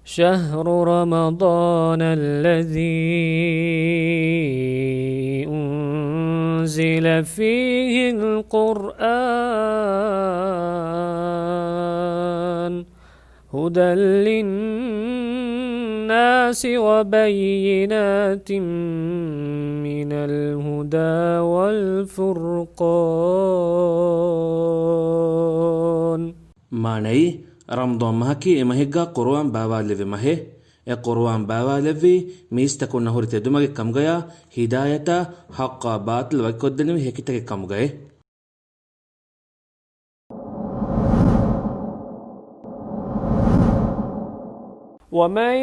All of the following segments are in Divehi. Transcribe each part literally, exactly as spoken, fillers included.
شهر رمضان الذي أنزل فيه القرآن هدى للناس وبينات من الهدى والفرقان. މާނައީ، ރަމަޟާން މަހަކީ އެ މަހެއްގާ ޤުރުއާން ބާވާލެއްވި މަހެއް. އެ ޤުރުއާން ބާވާލެއްވީ، މީސްތަކުންނަށް ހުރި ތެދުމަގެއް ކަމުގަޔާ، ހިދާޔަތާ ޙައްޤާ ބާޠިލް ވަކިކޮށްދެނިވި ހެކިތަކެއް ކަމުގައޭ. ومن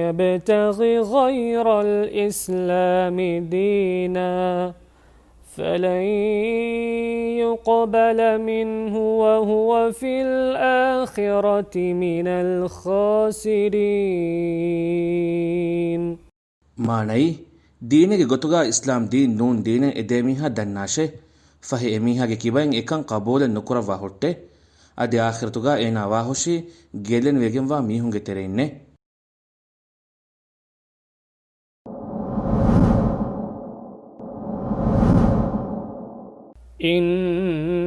يبتغ غير الإسلام دينا فلن يقبل منه وهو في الآخرة من الخاسرين. މާނައީ، ދީނެއްގެ ގޮތުގާ އިސްލާމް ދީން ނޫން ދީނެއް އެދޭ މީހާ ދަންނާށޭ. ފަހެ އެމީހާގެ ކިބައިން އެކަން ޤަބޫލެއް ނުކުރައްވާ ހުއްޓޭ. އަދި އާޚިރަތުގާ އޭނާ ވާހުށީ ގެއްލެނިވެގެންވާ މީހުންގެ ތެރެއިންނޭ.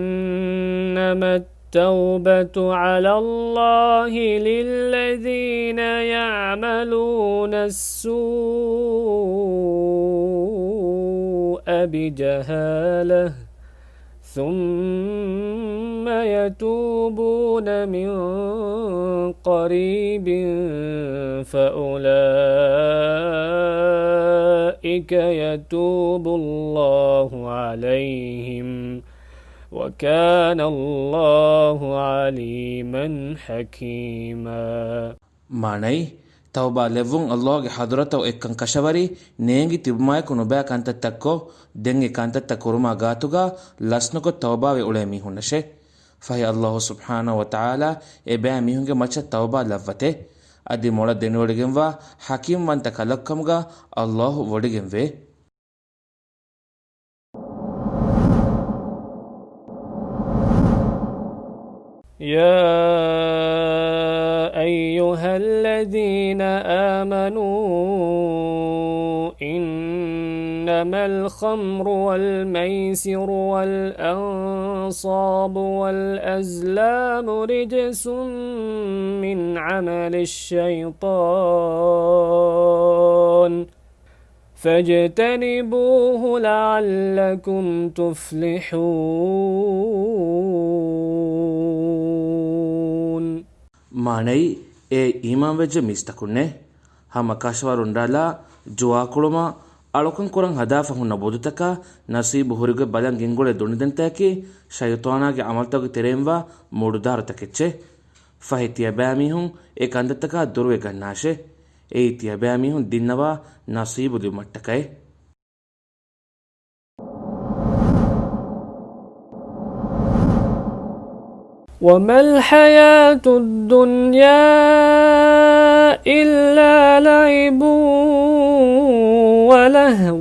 إنما التوبة على الله للذين يعملون السوء بجهالة ثم يتوبون من قريب فأولئك يتوب الله عليهم وكان الله عليما حكيما. މާނައީ، ތައުބާ ލެއްވުން ﷲ ގެ ޙަޟްރަތަށް އެއްކަން ކަށަވަރީ ނޭނގި ތިބުމާއެކު ނުބައި ކަންތައްތައްކޮށް، ދެން އެ ކަންތައްތައް ކުރުމާ ގާތުގާ ލަސްނުކޮށް ތައުބާވެ އުޅޭ މީހުންނަށޭ. ފަހެ ﷲ ސުބްޙާނަހޫ ވަތަޢާލާ އެބައިމީހުންގެ މައްޗަށް ތައުބާ ލައްވަތޭ. އަދި މޮޅަށް ދެނެވޮޑިގެންވާ ޙަކީމްވަންތަ ކަލަކު ކަމުގާ ﷲ ވޮޑިގެންވޭ. يا أيها الذين آمنوا إنما الخمر والميسر والأنصاب والأزلام رجس من عمل الشيطان فاجتنبوه لعلكم تفلحون. މާނައީ، އޭ އީމާންވެއްޖެ މީސްތަކުންނޭ! ހަމަ ކަށަވަރުން ރަލާ، ޖުވާކުޅުމާ، އަޅުކަން ކުރަން ހަދާފަ ހުންނަ ބުދުތަކާ ނަސީބު ހުރިގޮތް ބަލަން ގެންގުޅޭ ދުނިދަންތަކަކީ ޝައިޠާނާގެ ޢަމަލުތަކުގެ ތެރެއިންވާ މޫޑުދާރުތަކެއްޗޭ. ފަހެ ތިޔަބައިމީހުން އެ ކަންތައްތަކާ ދުރުވެގަންނާށޭ. އެއީ ތިޔަބައިމީހުން ދިންނަވާ ނަސީބު ލިބުމަށްޓަކައި. وما الحياة الدنيا إلا لعب ولهو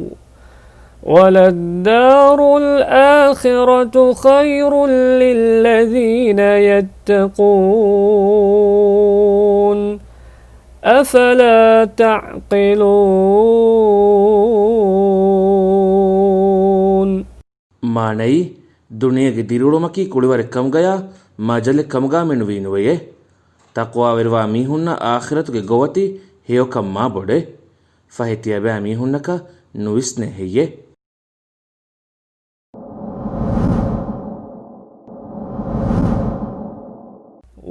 وللدار الآخرة خير للذين يتقون أفلا تعقلون. މާނައީ، ދުނިޔޭގެ ދިރިއުޅުމަކީ ކުޅިވަރެއް ކަމުގަޔާ މަޖަލެއް ކަމުގާ މެނުވީ ނުވެޔޭ. ތަޤްވާވެރިވާ މީހުންނަށް އާޚިރަތުގެ ގޮވަތި ހެޔޮކަން މާ ބޮޑޭ. ފަހެ ތިޔަބައިމީހުންނަކަށް ނުވިސްނޭ ހެއްޔޭ؟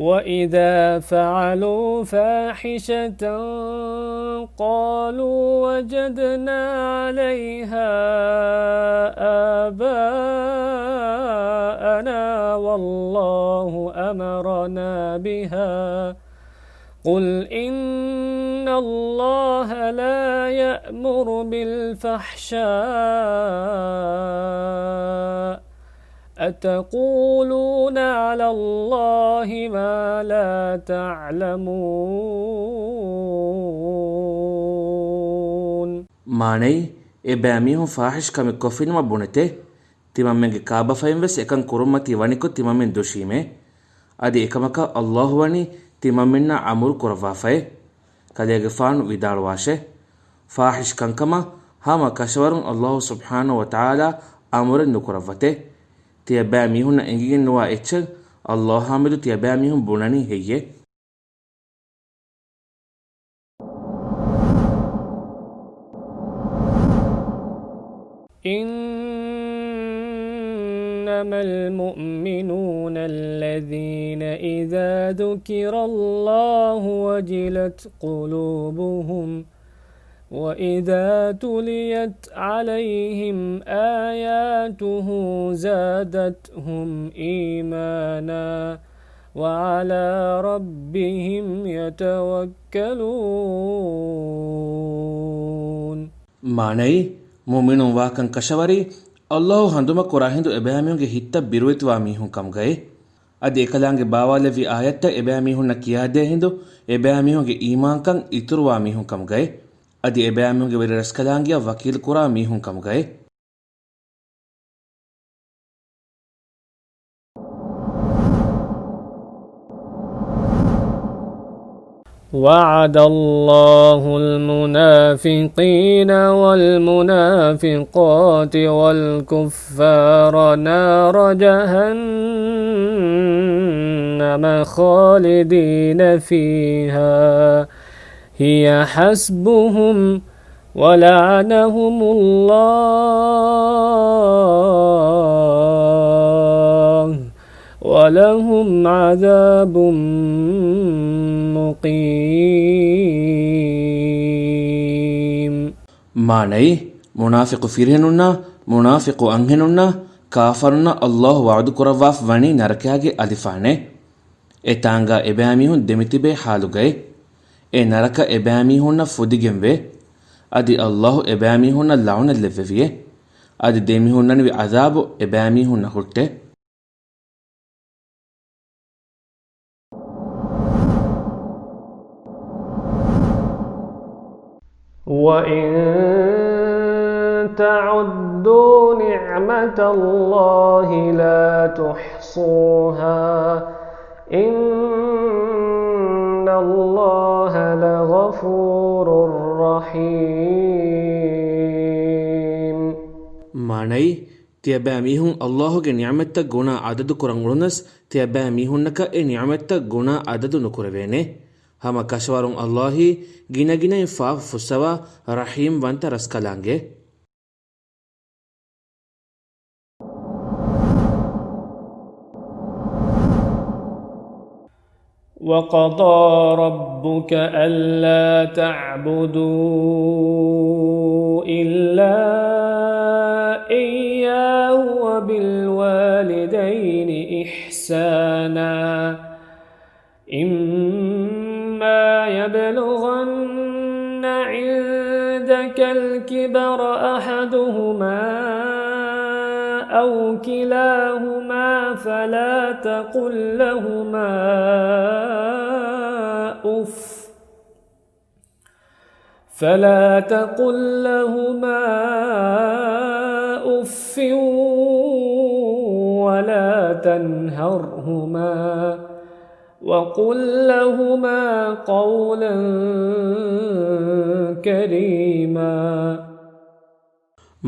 وإذا فعلوا فاحشة قالوا وجدنا عليها آباءنا والله أمرنا بها قل إن الله لا يأمر بالفحشاء أتقولون على الله ما لا تعلمون. މާނައީ، އެބައިމީހުން ފާޙިޝް ކަމެއް ކޮށްފިނަމަ ބުނެތޭ. ތިމަންމެންގެ ކާބަފައިން ވެސް އެކަން ކުރުންމަތީ ވަނިކޮށް ތިމަންމެން ދުށީމޭ. އަދި އެކަމަކަށް ﷲ ވަނީ ތިމަންމެންނާ އަމުރު ކުރައްވާފައޭ. ކަލޭގެފާނު ވިދާޅުވާށޭ، ފާޙިޝް ކަންކަމަށް ހަމަ ކަށަވަރުން ﷲ ސުބްޙާނަހޫ ވަތަޢާލާ އަމުރެއް ނުކުރައްވަތޭ. ތިޔަބައިމީހުންނަށް އެނގިގެން ނުވާ އެއްޗެއް ﷲ އާ މެދު ތިޔަބައިމީހުން ބުނަނީ ހެއްޔޭ؟ إنما المؤمنون الذين إذا ذكر الله وجلت قلوبهم وإذا تليت عليهم آياته زادتهم إيمانا وعلى ربهم يتوكلون. މާނައީ، މުއުމިނުން ވާކަން ކަށަވަރީ، ﷲ ހަނދުމަކުރާ ހިނދު އެބައިމީހުންގެ ހިތްތައް ބިރުވެތިވާ މީހުން ކަމުގައޭ. އަދި އެކަލާނގެ ބާވާލެއްވި އާޔަތްތައް އެބައިމީހުންނަށް ކިޔާދޭ ހިނދު، އެބައިމީހުންގެ އީމާންކަން އިތުރުވާ މީހުން ކަމުގައޭ. އަދި އެބައިމީހުންގެ ވެރިރަސްކަލާނގެއަށް ވަކީލުކުރާ މީހުން ކަމުގައޭ. وعد الله المنافقين والمنافقات والكفار نار جهنم خالدين فيها هي حسبهم ولعنهم الله ولهم عذاب مقيم. މާނައީ، މުނާފިޤު ފިރިހެނުންނާ، މުނާފިޤު އަންހެނުންނާ، ކާފަރުންނަށް ﷲ ވަޢުދު ކުރައްވާފަ ވަނީ ނަރަކައިގެ އަލިފާނެއް. އެ ތާނގާ އެބައިމީހުން ދެމިތިބޭ ޙާލުގައި. އެ ނަރަކަ އެބައިމީހުންނަށް ފުދިގެންވޭ. އަދި ﷲ އެބައިމީހުންނަށް ލަޢުނަތް ލެއްވެވިއޭ. އަދި ދެމީހުންނަށްވި ޢަޛާބު އެބައިމީހުންނަށް ހުއްޓޭ. وَإِن تَعُدُّوا نِعْمَتَ اللَّهِ لَا تُحْصُوهَا إِنَّ اللَّهَ لَغَفُورٌ رَّحِيمٌ. މާނައީ، ތިޔަބައިމީހުން ﷲ ގެ ނިޢުމަތްތައް ގުނާ އަދަދު ކުރަން އުޅުނަސް، ތިޔަބައިމީހުންނަކަށް އެ ނިޢުމަތްތައް ގުނާ އަދަދު ނުކުރެވޭނެ. ހަމަ ކަށަވަރުން ﷲ އީ ގިނަގިނައިން ފާފަ ފުއްސަވާ ރަޙީމްވަންތަ ރަސްކަލާނގެ. وَقَضَىٰ رَبُّكَ أَلَّا تَعْبُدُوا إِلَّا إِيَّاهُ وَبِالْوَالِدَيْنِ إِحْسَانًا إِمَّا يَبْلُغَنَّ عِندَكَ الْكِبَرَ أَحَدُهُمَا أَوْ كِلَاهُمَا فَلَا تَقُل لَّهُمَا أُفٍّ فَلَا تَقُل لَّهُمَا أُفٍّ وَلَا تَنْهَرْهُمَا وَقُل لَّهُمَا قَوْلًا كَرِيمًا.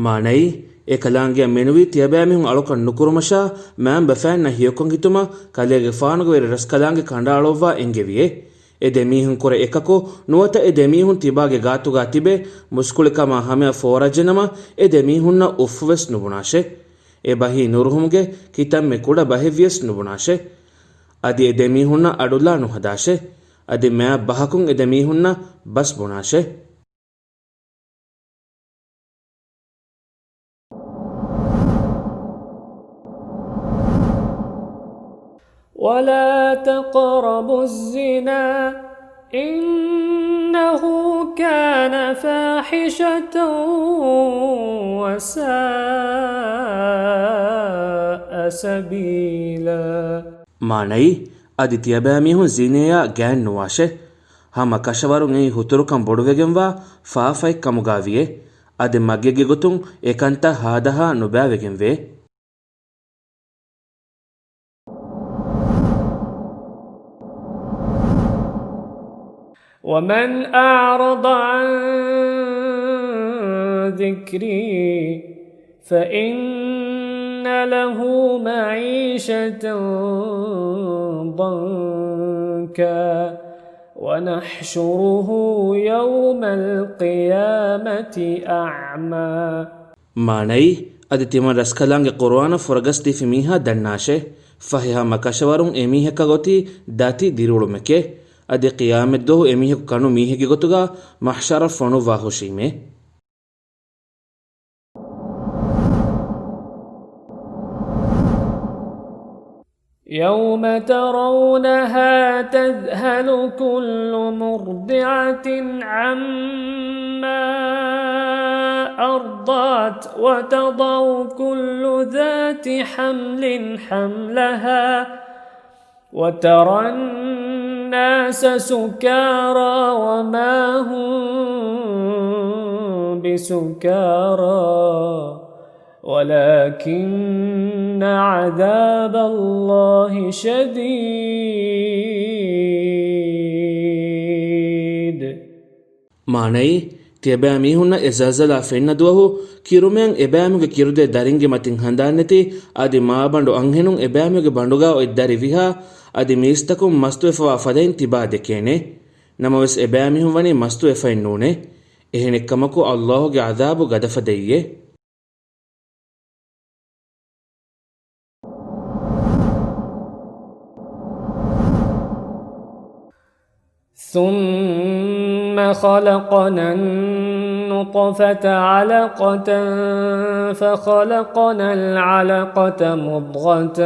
މާނައީ، އެކަލާނގެއަށް މެނުވީ ތިޔަބައިމީހުން އަޅުކަން ނުކުރުމަށާ، މައިންބަފައިންނަށް ހެޔޮކޮށް ހިތުމަށް، ކަލޭގެފާނުގެ ވެރިރަސްކަލާނގެ ކަނޑައަޅުއްވާ އެންގެވިއޭ. އެ ދެމީހުން ކުރެ އެކަކު ނުވަތަ އެ ދެމީހުން ތިބާގެ ގާތުގާ ތިބެ މުސްކުޅިކަމާ ހަމަޔަށް ފޯރާޖެނަމަ، އެ ދެމީހުންނަށް އުފްފު ވެސް ނުބުނާށޭ. އެބަހީ ނުރުހުމުގެ ކިތަންމެ ކުޑަ ބަހެއްވިޔަސް ނުބުނާށޭ. އަދި އެ ދެމީހުންނަށް އަޑުލާ ނުހަދާށޭ. އަދި މާތް ބަހަކުން އެ ދެމީހުންނަށް ބަސް ބުނާށޭ. وَلَا تَقْرَبُوا الزِّنَا إِنَّهُ كَانَ فَاحِشَةً وَسَاءَ سَبِيلًا. މާނައީ، އަދި ތިޔަބައިމީހުން ޒިނޭއާ ގާތް ނުވާށޭ. ހަމަ ކަށަވަރުން އެއީ ހުތުރުކަން ބޮޑުވެގެންވާ ފާފައެއް ކަމުގާވިއޭ. އަދި މަގެއްގެ ގޮތުން އެކަންތައް ހާދަހާ ނުބައިވެގެންވޭ. ومن أعرض عن ذكري فإن له معيشة ضنكا ونحشره يوم القيامة أعمى. މާނައީ، އަދި ތިމަން ރަސްކަލާނގެ ޤުރުއާނަށް ފުރަގަސްދީފި މީހާ ދަންނާށޭ، ފަހެ ހަމަ ކަށަވަރުން އެމީހަކާ އޮތީ ދަތި ދިރިއުޅުމެކޭ. އަދި ޤިޔާމަތްދުވަހު އެމީހަކު ކަނު މީހެއްގެ ގޮތުގަ މަޙްޝަރަށް ފޮނުއްވާ ހުށީމޭ. يوم ترونها تذهل كل مرضعة عما أرضعت وتضع كل ذات حمل حملها وترى الناس سكارى وما هم بسكارى ولكن عذاب الله شديد. މާނައީ، ތިޔަބައިމީހުންނަށް އެ ޒަލްޒަލާ ފެންނަ ދުވަހު، ކިރުމެއަށް އެބައިމީހުންގެ ކިރުދޭ ދަރިންގެ މަތިން ހަނދާންނެތި، އަދި މާބަނޑު އަންހެނުން އެބައިމީހުންގެ ބަނޑުގާ އޮތް ދަރި ވިހާ، އަދި މީސްތަކުން މަސްތުވެފަވާ ފަދައިން ތިބާ ދެކޭނެ. ނަމަވެސް އެބައިމީހުން ވަނީ މަސްތުވެފައެއް ނޫނޭ. އެހެނެއްކަމަކު، ﷲ ގެ ޢަޛާބު ގަދަފަދައިއޭ. ثم خلقنا النطفة علقة فخلقنا العلقة مضغة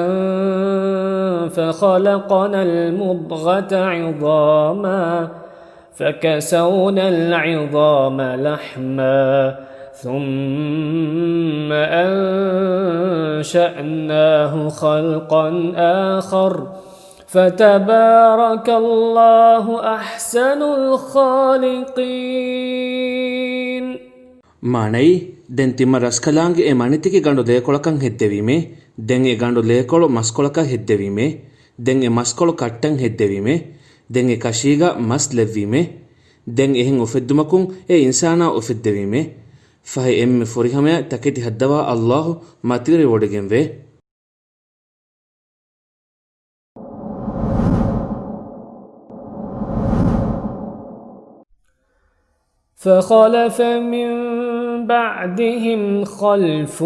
فخلقنا المضغة عظاما فكسونا العظام لحما ثم أنشأناه خلقا آخر فتبارك الله أحسن الخالقين. މާނައީ، ދެން ތިމަން ރަސްކަލާނގެ އެ މަނިތިކި ގަނޑު ލޭކޮޅަކަށް ހެއްދެވީމޭ. ދެން އެ ގަނޑު ލޭކޮޅު މަސްކޮޅަކަށް ހެއްދެވީމޭ. ދެން އެ މަސްކޮޅު ކައްޓަށް ހެއްދެވީމޭ. ދެން އެ ކަށީގަ މަސް ލެއްވީމޭ. ދެން އެހެން އުފެއްދުމަކުން އެ އިންސާނާ އުފެއްދެވީމޭ. ފަހެ އެންމެ ފުރިހަމަޔަށް ތަކެތި ހައްދަވާ ﷲ މަތިވެރިވޮޑިގެންވޭ. فخلف من بعدهم خلف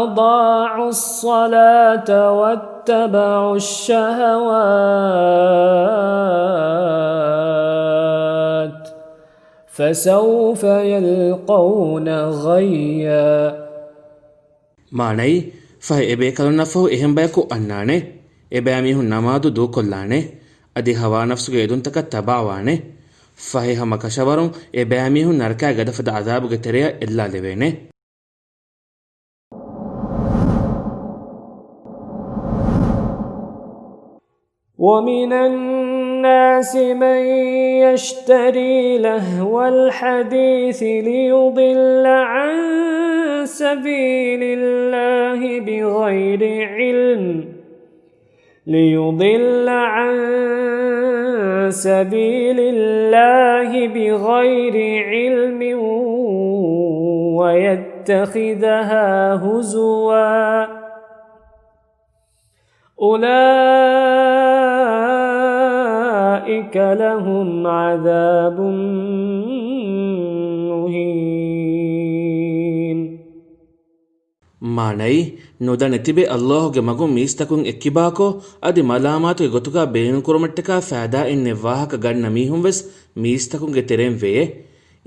أضاعوا الصلاة واتبعوا الشهوات فسوف يلقون غيا. މާނައީ، ފަހެ އެބޭކަލުންނަށްފަހު އެހެން ބަޔަކު އަންނާނެ. އެބައިމީހުން ނަމާދު ދޫކޮށްލާނެ. އަދި ހަވާނަފްސުގެ އެދުންތަކަށް ތަބާވާނެ. ފަހެ ހަމަ ކަށަވަރުން އެބައިމީހުން ނަރަކާގެ ގަދަފަދަ ޢަޛާބުގެ ތެރެއަށް އެއްލާލެވޭނެ. ومن الناس من يشتري لهو الحديث ليضل عن سبيل الله بغير علم ليضل عن سبيل الله بغير علم ويتخذها هزوا أولئك لهم عذاب مهين. މާނައީ، ނުދަނެތިބެ ﷲ ގެ މަގުން މީސްތަކުން އެއްކިބާކޮށް، އަދި މަލާމާތުގެ ގޮތުގަ ބޭނުންކުރުމަށްޓަކާ ފައިދާއެއްނެތް ވާހަކަ ގަންނަ މީހުން ވެސް މީސްތަކުންގެ ތެރެއިން ވެޔޭ.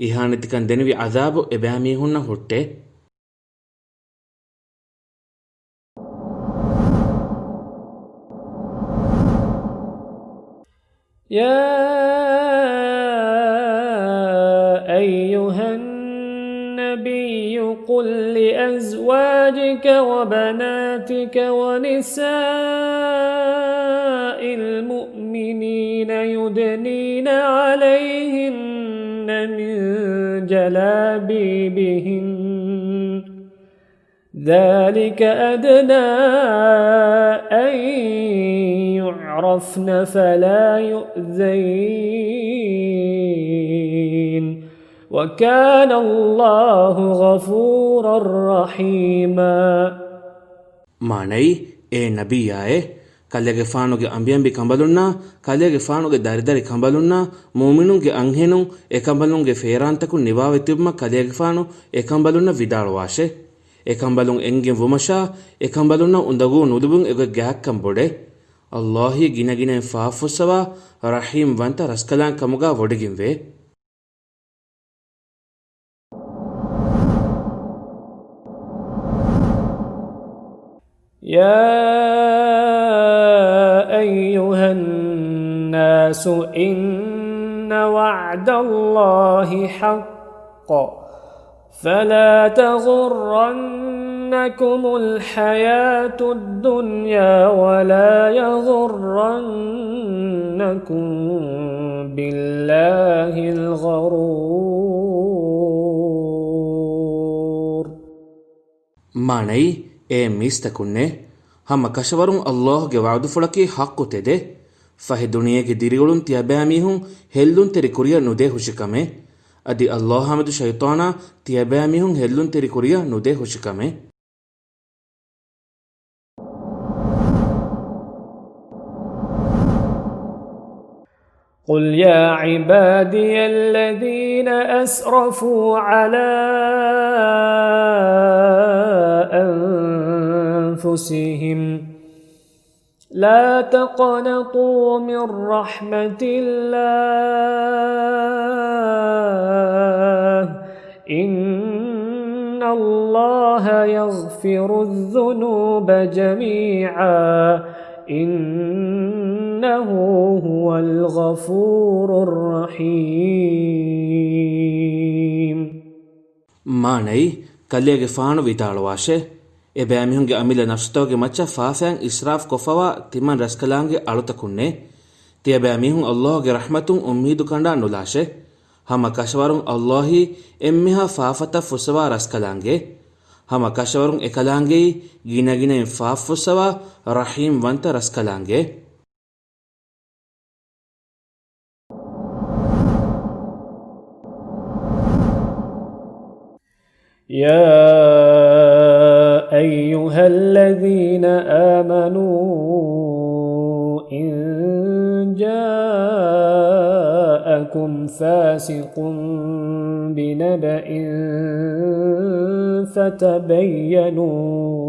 އިހާނެތިކަން ދެނެވި ޢަޛާބު އެބައިމީހުންނަށް ހުއްޓޭ. يا أيها النبي قل لأزواجك وبناتك ونساء المؤمنين يدنين عليهن من جلابيبهن ذلك أدنى أن يعرفن يخافن فلا يؤذين. وكان الله غفورا رحيما. މާނައީ، އޭ ނަބިއްޔާއޭ، ކަލޭގެފާނުގެ އަނބިއަނބި ކަނބަލުންނާ، ކަލޭގެފާނުގެ ދަރިދަރި ކަނބަލުންނާ، މުއުމިނުންގެ އަންހެނުން، އެކަނބަލުންގެ ފޭރާންތަކުން ނިވާވެ ތިބުމަށް ކަލޭގެފާނު އެކަނބަލުންނަށް ވިދާޅުވާށޭ. އެކަނބަލުން އެންގެން ވުމަށާ، އެކަނބަލުންނަށް އުނދަގޫ ނުލިބުން އެގޮތް ގާތްކަން ބޮޑޭ. ﷲ ގިނަގިނައިން ފާފަފުއްސަވާ، ރަޙީމް ވަންތަ ރަސްކަލާނގެ ކަމުގާ ވޮޑިގެންވޭ. يا أيها الناس إن وعد الله حق فلا تغرنكم الحياة الدنيا ولا يغرنكم بالله الغرور. މާނައީ، އޭ މީސްތަކުންނޭ! ހަމަ ކަށަވަރުން ﷲ ގެ ވަޢުދުފުޅަކީ ޙައްޤު ތެދޭ. ފަހެ ދުނިޔޭގެ ދިރިއުޅުން ތިޔަބައިމީހުން ހެއްލުންތެރި ކުރިއަށް ނުދޭ ހުށިކަމެއް. އަދި ﷲ ހާމެދު ޝައިޠާނާ ތިޔަބައިމީހުން ހެއްލުންތެރި ކުރިއަށް ނުދޭ ހުށިކަމެއް. قل يا عبادي الذين أسرفوا على أنفسهم لا تقنطوا من رحمة الله إن الله يغفر الذنوب جميعا إنه هو الغفور الرحيم. މާނައީ، ކަލޭގެފާނު ވިދާޅުވާށޭ، އެބައިމީހުންގެ އަމިއްލަ ނަފްސުތަކުގެ މައްޗަށް ފާފައިން އިސްރާފް ކޮށްފަވާ ތިމަން ރަސްކަލާނގެ އަޅުތަކުންނޭ. ތިޔަބައިމީހުން ﷲ ގެ ރަޙްމަތުން އުއްމީދު ކަނޑާ ނުލާށޭ. ހަމަ ކަށަވަރުން ﷲ އީ އެންމެހާ ފާފަތައް ފުއްސަވާ ރަސްކަލާނގެ. ހަމަ ކަށަވަރުން އެކަލާނގެއީ ގިނަގިނައިން ފާފަފުއްސަވާ ރަޙީމް ވަންތަ ރަސްކަލާނގެ. يا أيها الذين آمنوا إن جاءكم فاسق بنبأ فتبينوا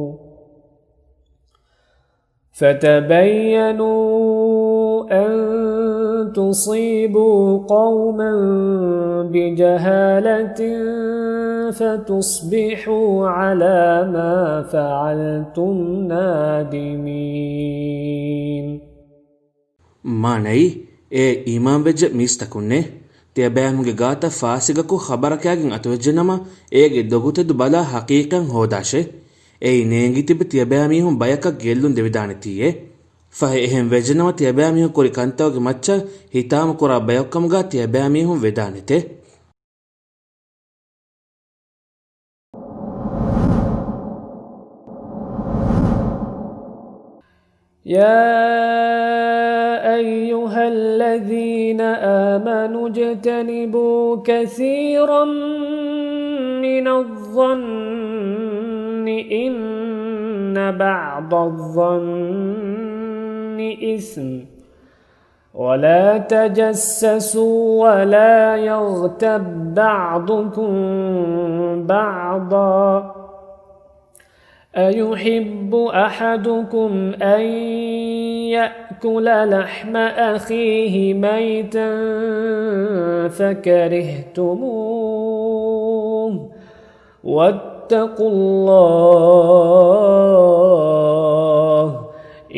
فتبينوا أن تصيبوا قوما بجهالة فتصبحوا على ما فعلتم نادمين. މާނައީ، އޭ އީމާންވެއްޖެ މީސްތަކުންނޭ! ތިޔަބައިމީހުންގެ ގާތަށް ފާސިގަކު ޚަބަރަކާގެން އަތުވެއްޖެނަމަ، އޭގެ ދޮގުތެދު ބަލާ ޙަޤީޤަތް ހޯދާށޭ. އެއީ ނޭނގިތިބި ތިޔަބައިމީހުން ބަޔަކަށް ގެއްލުން ދެވިދާނެތީއޭ. ފަހެ އެހެން ވެއްޖެނަމަ، ތިޔަބައިމީހުން ކުރި ކަންތައްގެ މައްޗަށް ހިތާމަކުރާ ބަޔަކުކަމުގާ ތިޔަބައިމީހުން ވެދާނެތޭ. يا أيها الذين آمنوا اجتنبوا كثيرا من الظن إن بعض الظن إثم ولا تجسسوا ولا يغتب بعضكم بعضا أيحب أحدكم أن يأكل لحم أخيه ميتا فكرهتموه واتقوا الله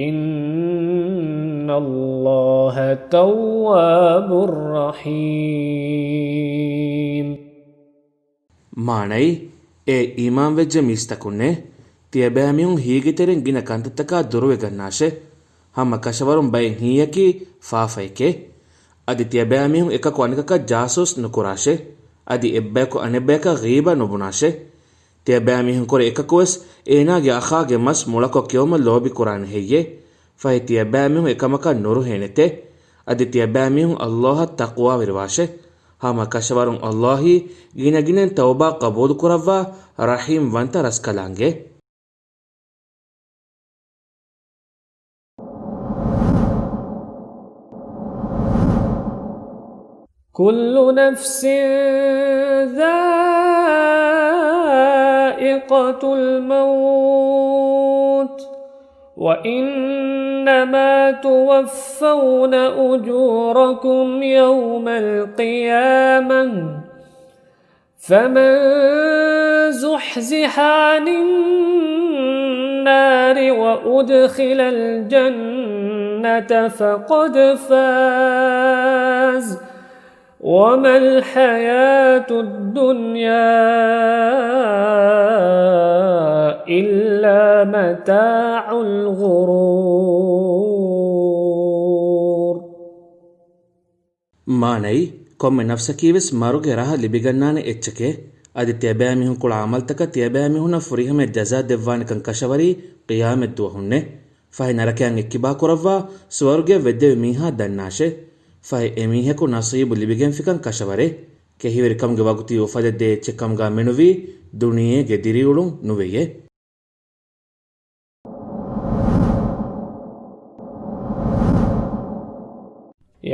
إن الله تواب رحيم. މާނައީ، އޭ އީމާންވެއްޖެ މީސްތަކުންނޭ! ތިޔަބައިމީހުން ހީގެތެރެއިން ގިނަ ކަންތައްތަކާ ދުރުވެގަންނާށޭ. ހަމަ ކަށަވަރުން ބައެއް ހިތްޔަކީ ފާފައެކޭ. އަދި ތިޔަބައިމީހުން އެކަކު އަނެކަކަށް ޖާސޫސް ނުކުރާށޭ. އަދި އެއްބަޔަކު އަނެއްބަޔަކަށް ޣީބަ ނުބުނާށޭ. ތިޔަބައިމީހުންކުރެ އެކަކުވެސް އޭނާގެ އަޚާގެ މަސް މުޅަކޮށް ކެއުމަށް ލޯބިކުރާނެ ހެއްޔޭ؟ ފަހެ ތިޔަބައިމީހުން އެކަމަކަށް ނުރުހޭނެތެ. އަދި ތިޔަބައިމީހުން ﷲ އަށް ތަޤްވާވެރިވާށެ. ހަމަ ކަށަވަރުން ﷲ އީ ގިނަގިނައިން ތައުބާ ޤަބޫލުކުރައްވާ ރަޙީމް ވަންތަ ރަސްކަލާނގެ. كل نفس ذائقة الموت وإنما توفون أجوركم يوم القيامة فمن زحزح عن النار وأدخل الجنة فقد فاز وما الحياة الدنيا إلا متاع الغرور. މާނައީ، ކޮންމެ ނަފްސަކީވެސް މަރުގެ ރަހަ ލިބިގަންނާނެ އެއްޗެކޭ. އަދި ތިޔަބައިމީހުން ކުޅަ ޢަމަލުތަކަށް ތިޔަބައިމީހުންނަށް ފުރިހަމައަށް ޖަޒާ ދެއްވާނެކަން ކަށަވަރީ ޤިޔާމަތްދުވަހުންނޭ. ފަހެ ނަރަކަޔަށް އެއްކިބާކުރައްވާ، ސުވަރުގެއަށް ވެއްދެވި މީހާ ދަންނާށޭ. ފަހެ އެމީހަކު ނަޞީބު ލިބިގެންފިކަން ކަށަވަރޭ. ކެހިވެރިކަމުގެ ވަގުތީ އުފަލެއްދޭ އެއްޗެއް ކަމުގާ މެނުވީ ދުނިޔޭގެ ދިރިއުޅުން ނުވެޔޭ.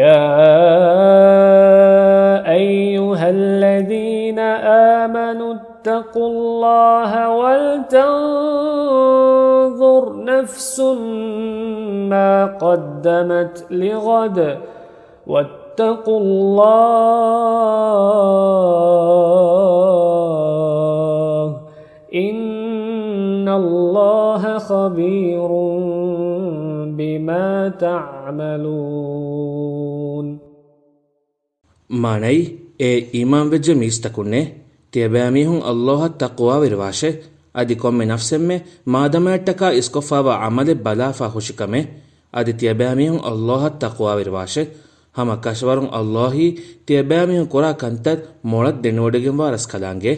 يا أيها الذين آمنوا اتقوا الله ولتنظر نفس ما قدمت لغد واتقوا الله إن الله خبير بما تعملون. މާނައީ، އޭ އީމާންވެއްޖެ މީސްތަކުންނޭ، ތިޔަބައިމީހުން ﷲ އަށް ތަޤްވާވެރިވާށޭ. އަދި ކޮންމެ ނަފްސެއްމެ މާދަމާއަށްޓަކާ އިސްކޮށްފާވާ ޢަމަލެއް ބަލާފާ ހުށިކަމޭ. އަދި ތިޔަބައިމީހުން ﷲ އަށް ތަޤްވާވެރިވާށޭ. ހަމަ ކަށަވަރުން ﷲ އީ ތިޔަބައިމީހުން ކުރާ ކަންތައް މޮޅަށް ދެނެވޮޑިގެންވާ ރަސްކަލާނގެ.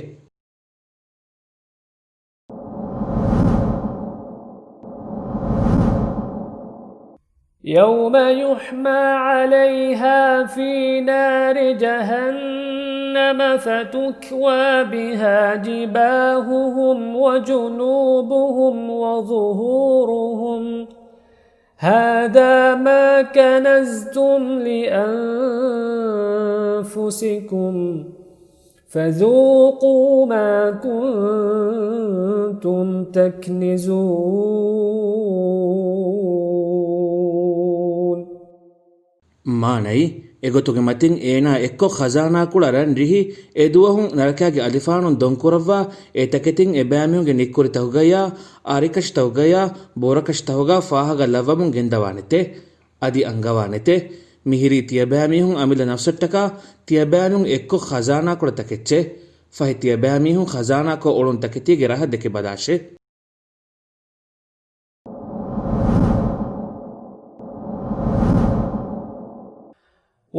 يوم يحمى عليها في نار جهنم فتكوى بها جباههم وجنوبهم وظهورهم هذا ما كنزتم لأنفسكم فذوقوا ما كنتم تكنزون. މާނައީ، އެގޮތުގެ މަތިން އޭނާ އެއްކޮށް ޚަޒާނާކުޅަ ރަން ރިހި އެދުވަހު ނަރަކާގެ އަލިފާނުން ދޮންކުރައްވާ، އެ ތަކެތިން އެބައިމީހުންގެ ނިއްކުރިތަކުގަޔާ، އަރިކަށިތަކުގަޔާ، ބޯރަކަށިތަކުގާ ފާހަގަ ލައްވަމުން ގެންދަވާނެތެ. އަދި އަންގަވާނެތެ. މިހިރީ ތިޔަބައިމީހުން އަމިއްލަ ނަފްސަށްޓަކާ ތިޔަބައިމީހުން އެއްކޮށް ޚަޒާނާކުޅަ ތަކެއްޗެ. ފަހެ ތިޔަބައިމީހުން ޚަޒާނާކޮށް އުޅުނު ތަކެތީގެ ރަހަ ދެކެބަލާށެ.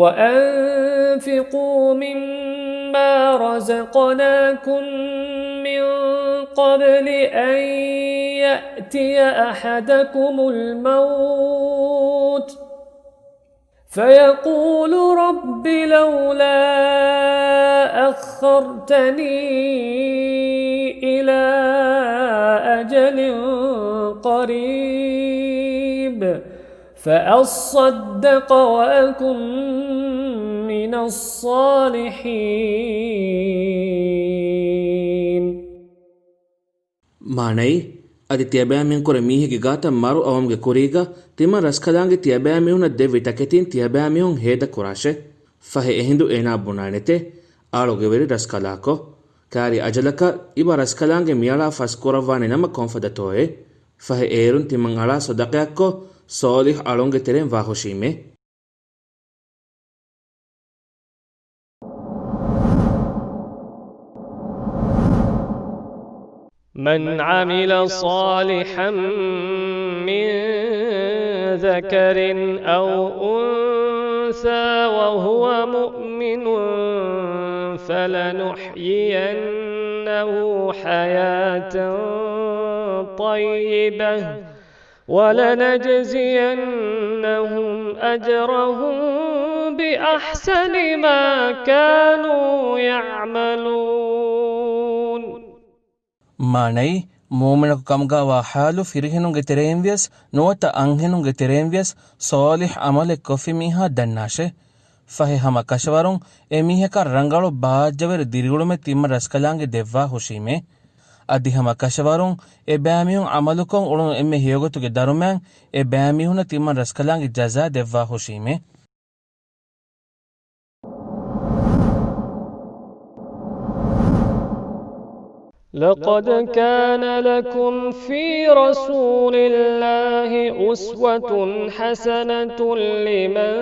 وأنفقوا مما رزقناكم من قبل أن يأتي أحدكم الموت فيقول رب لولا أخرتني إلى أجل قريب فأصدق وأكن من الصالحين. މާނައީ، އަދި ތިޔަބައިމީހުންކުރެ މީހެއްގެ ގާތަށް މަރު އައުމުގެ ކުރީގަ، ތިމަން ރަސްކަލާނގެ ތިޔަބައިމީހުނަށް ދެއްވި ތަކެތިން ތިޔަބައިމީހުން ހޭދަކުރާށެ. ފަހެ އެހިނދު އޭނާ ބުނާނެތެ، އާޅުގެވެރި ރަސްކަލާކޮ، ކާރި އަޖަލަކަށް އިބަ ރަސްކަލާނގެ މިއަޅާ ފަސްކުރައްވާނެ ނަމަ ކޮންފަދަތޯއޭ؟ ފަހެ އޭރުން ތިމަން އަޅާ ސޮދަޤަޔަށްކޮށް، ޞާލިޙު އަޅުންގެ ތެރެއިން ވާހުށީމޭ. من عمل صالحا من ذكر أو أنثى وهو مؤمن فلنحيينه حياة طيبة وَلَنَجْزِيَنَّهُمْ أَجْرَهُم بِأَحْسَنِ مَا كَانُوا يَعْمَلُونَ. މާނައީ، މޫމިނަކު ކަމުގައިވާ ޙާލު ފިރިހެނުންގެ ތެރެއިން ވިޔަސް، ނުވަތަ އަންހެނުންގެ ތެރެއިން ވިޔަސް، ޞާލިޙް ޢަމަލެއް ކޮށްފި މީހާ ދަންނާށޭ. ފަހެ ހަމަ ކަށަވަރުން އެމީހަކަށް ރަނގަޅު ބާއްޖަވެރި ދިރިއުޅުމެއް ތިންމަ ރަސްކަލާނގެ ދެއްވާ ހުށީމޭ. އަދި ހަމަ ކަށަވަރުން އެބައިމީހުން ޢަމަލުކޮށް އުޅުނު އެންމެ ހެޔޮގޮތުގެ ދަރުމައިން އެބައިމީހުންނަށް ތިންމަ ރަސްކަލާނގެ ޖަޒާ ދެއްވާ ހުށީމޭ. لقد كان لكم في رسول الله أسوة حسنة لمن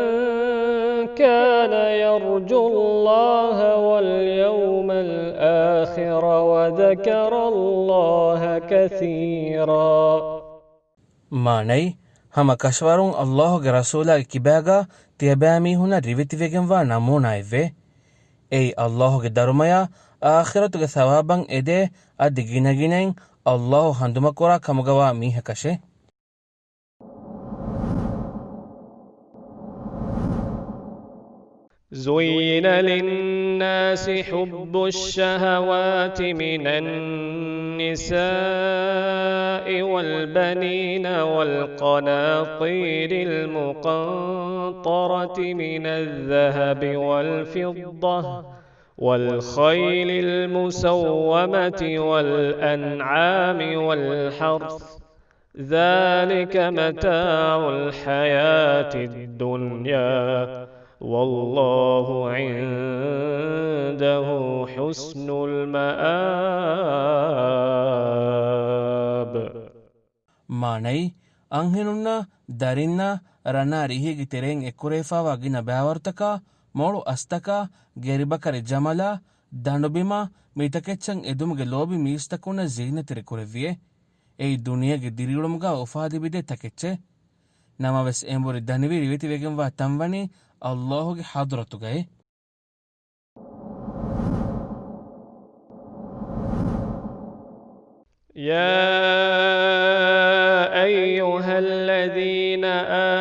كان يرجو الله واليوم الآخر وذكر الله كثيرا. މާނައީ، ހަމަ ކަށަވަރުން ﷲ ގެ ރަސޫލާގެ ކިބާގާ ތިޔަބައިމީހުންނަށް ރިވެތިވެގެންވާ ނަމޫނާއެއްވޭ. އެއީ ﷲ ގެ ދަރުމަޔާ އާޚިރަތުގެ ސަވާބަށް އެދޭ، އަދި ގިނަގިނައިން ﷲ ހަނދުމަކުރާ ކަމުގަވާ މީހަކަށޭ. زين للناس حب الشهوات من النساء والبنين والقناطير المقنطرة من الذهب والفضة والخيل المسومة والأنعام والحرث ذلك متاع الحياة الدنيا والله عنده حسن المآب. މާނައީ، އަންހެނުންނާ، ދަރިންނާ، ރަނާ ރިހީގެ ތެރެއިން އެއްކުރެވިފާވާ ގިނަ ބާވަރުތަކާ، މޮޅު އަސްތަކާ، ގެރިބަކަރި ޖަމަލާ، ދަނޑުބިމާ، މިތަކެއްޗަށް އެދުމުގެ ލޯބި މީސްތަކުންނަށް ޒީނަތްތެރި ކުރެއްވިއޭ. އެއީ ދުނިޔޭގެ ދިރިއުޅުމުގާ އުފާލެވިދޭ ތަކެއްޗޭ. ނަމަވެސް އެނބުރި ދަނިވި ރިވެތިވެގެންވާ ތަންވަނީ ﷲ ގެ ޙަޟްރަތުގައޭ. يا أيها الذين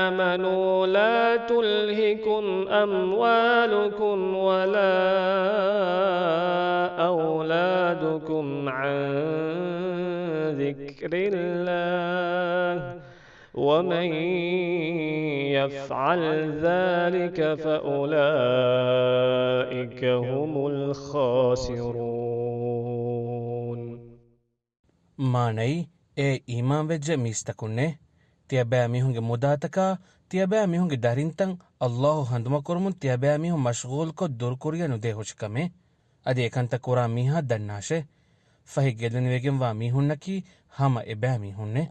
آمنوا لا تلهكم أموالكم ولا أولادكم عن ذكر الله ومن يفعل ذلك فأولئك هم الخاسرون. މާނައީ، އޭ އީމާންވެއްޖެ މީސްތަކުންނޭ! ތިޔަބައިމީހުންގެ މުދާތަކާ، ތިޔަބައިމީހުންގެ ދަރިންތައް ﷲ ހަނދުމަކުރުމުން ތިޔަބައިމީހުން މަޝްޣޫލްކޮށް ދުރުކުރިޔަ ނުދޭ ހުށިކަމޭ. އަދި އެކަންތައް ކުރާ މީހާ ދަންނާށޭ! ފަހެ ގެއްލުނިވެގެންވާ މީހުންނަކީ ހަމަ އެބައިމީހުންނޭ.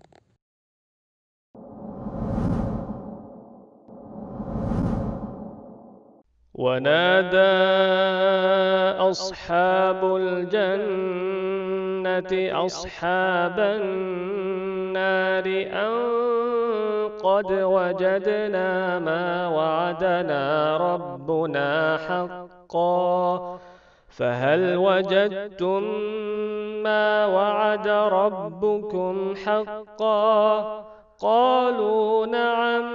ونادى أصحاب الجنة أصحاب النار أن قد وجدنا ما وعدنا ربنا حقا فهل وجدتم ما وعد ربكم حقا؟ قالوا نعم.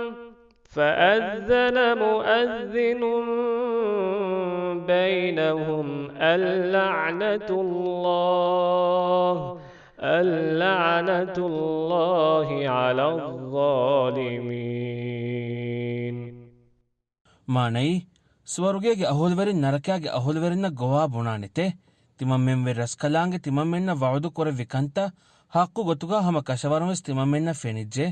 فأذن مؤذن بينهم اللعنة الله، اللعنة الله على الظالمين. މާނައީ، ސުވަރުގޭގެ އަހުލުވެރިން ނަރަކާގެ އަހުލުވެރިންނަށް ގޮވާ ބުނާނެތޭ. ތިމަންމެން ވެރި ރަސްކަލާނގެ ތިމަންމެންނަށް ވަޢުދު ކުރެއްވި ކަންތައް ޙައްޤު ގޮތުގާ ހަމަ ކަށަވަރުން ވެސް ތިމަންމެންނަށް ފެނިއްޖެ.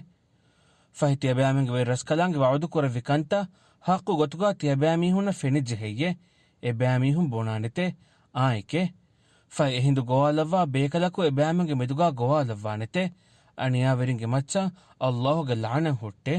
ފަހެ ތިޔަބައިމީހުންގެ ވެރި ރަސްކަލާނގެ ވަޢުދު ކުރެއްވި ކަންތައް ޙައްޤު ގޮތުގާ ތިޔަބައިމީހުންނަށް ފެނިއްޖެ ހެއްޔޭ؟ އެބައިމީހުން ބުނާނެތޭ، އާނއެކޭ. ފަހެ އެހިނދު ގޮވާލައްވާ ބޭކަލަކު އެބައިމީހުންގެ މެދުގާ ގޮވާލައްވާނެތޭ. އަނިޔާވެރިންގެ މައްޗަށް ﷲ ގެ ލަޢުނަތް ހުއްޓޭ.